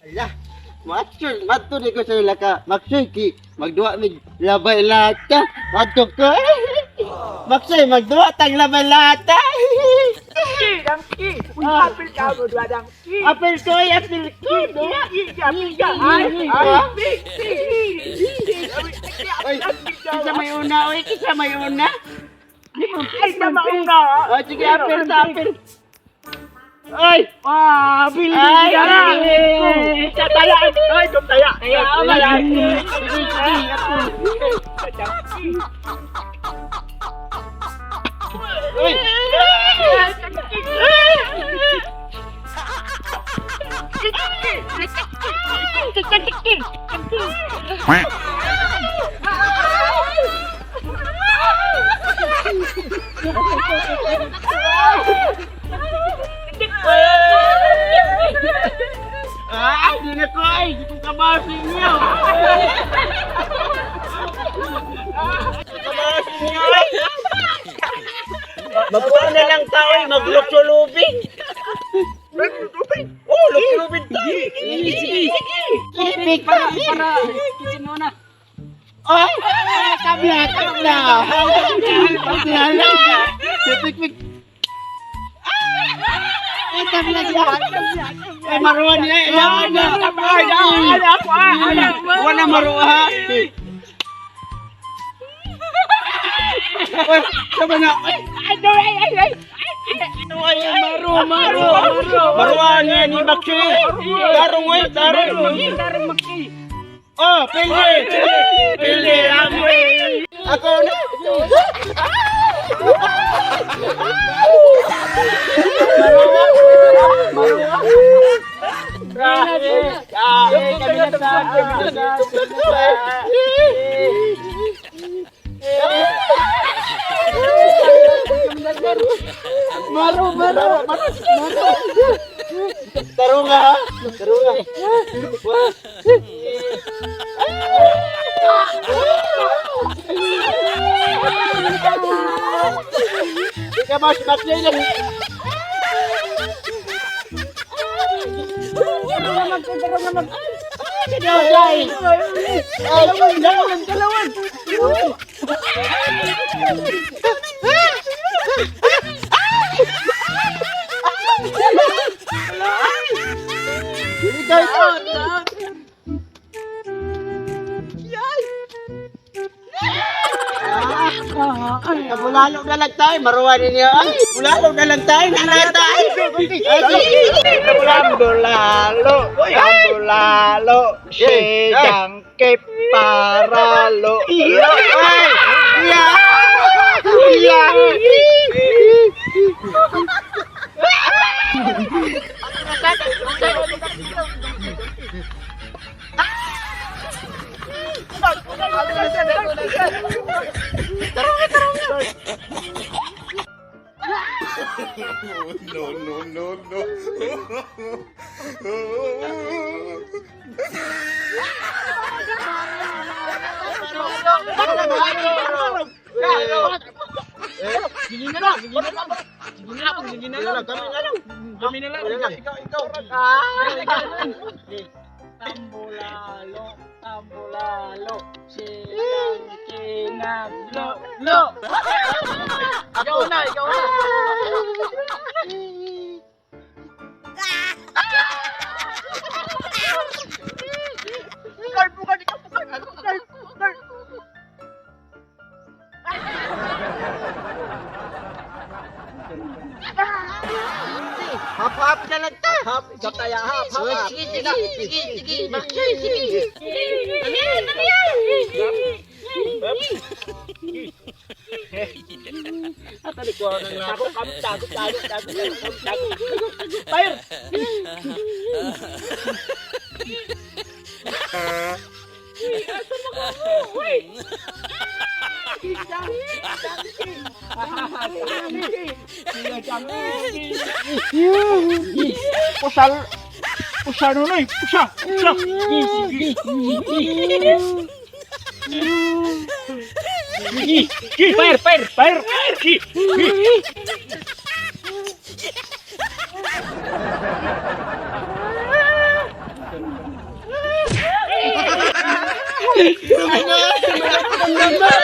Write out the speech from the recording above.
Ala, macho, mato ni ko sa ila ka. Maksoy ki, magduwa mig labay lata. Mato ko. Maksoy, magduwa tag labay lata. Dangki, uy, apil ka mo, duwa dangki. Apel ko, ay, apel ko. Duwa. Ay, ay, big, Oy, kisa may una, oy, kisa may una. Ay, sa mauna. Oh, sige, apel ta, apel. Oy! Ah, building Ay, ka na. ay. Tataya, ay, tumtaya. Kaya, Ay, sige, sige, apel. Oy! Quack. Ay, di na ko ay, di ko kabaw sa inyo. Di ko kabaw sa inyo ay. Magkuha na lang tao ay, magluksulubin. Oh, luksulubin tayo. Sige, sige. Sige, Para, para, kitchen muna. Ay, tabla, tabla. Tabla, tabla. Pik, pik. Ay, tabla siya. Ay, maruha niya. Ay, wala maruha. Ay, sama na. Ay, ay, ay, ay. Ay, maru, maru, maru. Maruha niya ni Bakshi. Tarong, ay, tarong. Tarong Maxi. Oh, pili! Pili! Amoy! Ako na! Maru, maru, maru, maru. Tarunga, ha? Tarunga. Wah. Ikaw, mas, mas, mas, Ay, dalawan, dalawan, dalawan. Ikaw, ikaw. Kabulalo na lang tayo, maruwa ninyo. Ay, bulalo na lang tayo, nanay tayo. Bulalo, bulalo, si Dangki paralo. Ay, iya, iya. No, no, no, no. Sige na lang, sige na lang. Sige na lang, sige na lang. Kami na lang. Kami na lang. Ikaw, ikaw. Tambulalo, tambulalo, silang kinaglo, lo. Ikaw na, ikaw na. Hap-hap na lang ta. Hap, ikaw tayo, hap, hap, hap. Sige, sige, sige, sige, sige, sige. Dali yan, dali yan. Tago kami, tago, tago, tago, tago, tago. Fire! Pusal, pusa nun eh, pusa, pusa. Fire, fire, fire, fire. Dumi na.